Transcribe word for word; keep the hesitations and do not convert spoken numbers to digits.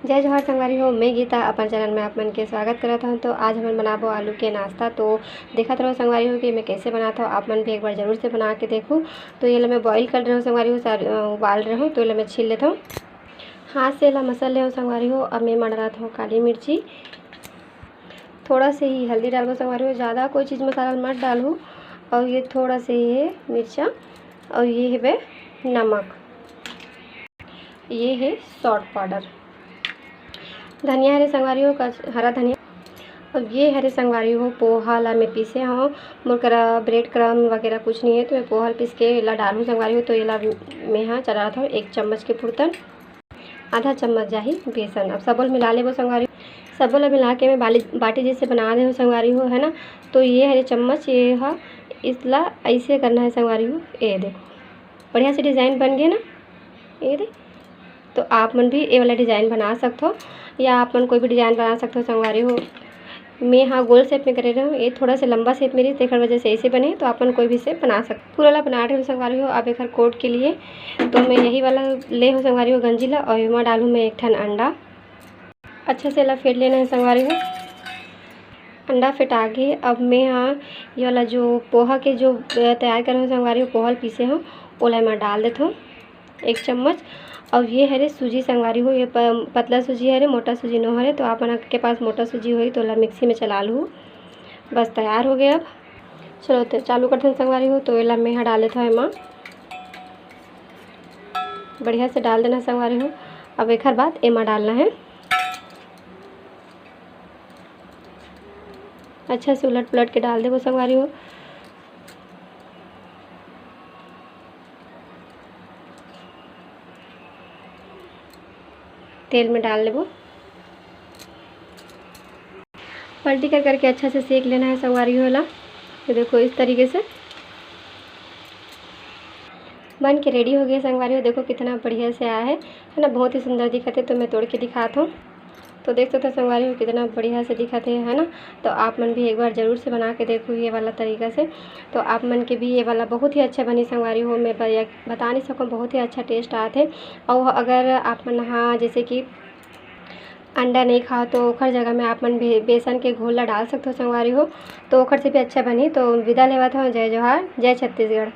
जय जोहार संगवारी हो, मैं गीता अपन चैनल में आप मन के स्वागत करत हूँ। तो आज हमन बनाबो आलू के नाश्ता। तो देखत रहो संगवारी हो कि मैं कैसे बनात हूँ, आप मन भी एक बार जरूर से बना के देखू। तो ये ला मैं बॉईल कर रहे हूँ संगवारी हो, सारी, अ, उबाल रहे हूँ। तो ये ला मैं छील लेता हूँ। हाथ से ला मसल ले हूँ संगवारी हो। अब मैं डालत हूँ काली मिर्ची, थोड़ा से ही हल्दी डालबो संगवारी हो, ज़्यादा कोई चीज़ मसाला मत डालू। और ये थोड़ा से ही है मिर्चा, और ये है बे नमक, ये है सॉल्ट पाउडर, धनिया हरे संगवारी हो, कच-, हरा धनिया। अब ये हरे संगवारी हो, पोहा ला मैं पीसे हूँ, मोर करा ब्रेड क्रम वगैरह कुछ नहीं है, तो मैं पोहा ला पीस के ला डालू संगवारी हो। तो ये ला मैं हाँ चला रहा था एक चम्मच के पुरतन, आधा चम्मच जाही बेसन। अब सबो ल मिला लेबो संगवारी, सबो ल मिला के मैं बाली, बाटी जैसे बना दे हूँ संगवारी हो, है ना। तो ये हरे चम्मच, ये हा, इसला ऐसे करना है संगवारी हो। ये देखो, बढ़िया से डिज़ाइन बन गया ना, ये दे। तो आप मन भी ये वाला डिज़ाइन बना सकत हो, या आप मन कोई भी डिज़ाइन बना सकत हो संगवारी हो। मैं हाँ गोल शेप में करे रहूँ, ये थोड़ा सा लंबा शेप में रही, तेकर वजह से ऐसे बने। तो आप मन कोई भी शेप बना सकत, पूरा ला बना रहे हो संगवारी हो। अब एकर कोट के लिए तो मैं यही वाला ले हूँ संगवारी हो गंजी ला, और एमा डालूँ मैं एक ठन अंडा। अच्छा से ला फेंट लेना है संगवारी हो। अंडा फेंटा के अब मैं हाँ ये वाला जो पोहा के जो, अ, तैयार करे हूँ संगवारी हो, पोहा ल पीसे हूँ, ओला एमा डाल देत हूँ एक चम्मच। और ये हरे सूजी संगवारी हो, ये प-, पतला सूजी हरे, मोटा सूजी नो हरे। तो आप मन के पास मोटा सूजी होही तो ओला मिक्सी में चला लू। बस तैयार हो गया। अब चलो तो चालू करते हैं संगवारी हो। तो एला मैं हा डाल देत हूँ एमा, बढ़िया से डाल देना संगवारी हो। अब एकर बाद एमा डालना है, अच्छा से उलट पुलट के डाल देबो संगवारी हो। तेल में डाल लेबो, पलटी कर करके अच्छा से सेक लेना है संगवारी हो ला। ये देखो इस तरीके से बन के रेडी हो गया संगवारी हो। देखो कितना बढ़िया से आया है, है ना, बहुत ही सुंदर दिखत है। तो मैं तोड़ के दिखात हूँ। तो देख सकते हो संगवारी हो कितना बढ़िया से दिखत है, है ना। तो आप मन भी एक बार जरूर से बना के देखो ये वाला तरीका से। तो आप मन के भी ये वाला बहुत ही अच्छा बनी संगवारी हो, मैं ब-, बता नहीं सकूँ, बहुत ही अच्छा टेस्ट आत है। और अगर आप मन हाँ जैसे कि अंडा नहीं खाओ तो ओखर जगह में आप मन बे-, बेसन के घोल ला डाल सकते हो संगवारी हो, तो ओखर से भी अच्छा बनी। तो विदा लेवत हूँ, जय जोहार, जय छत्तीसगढ़।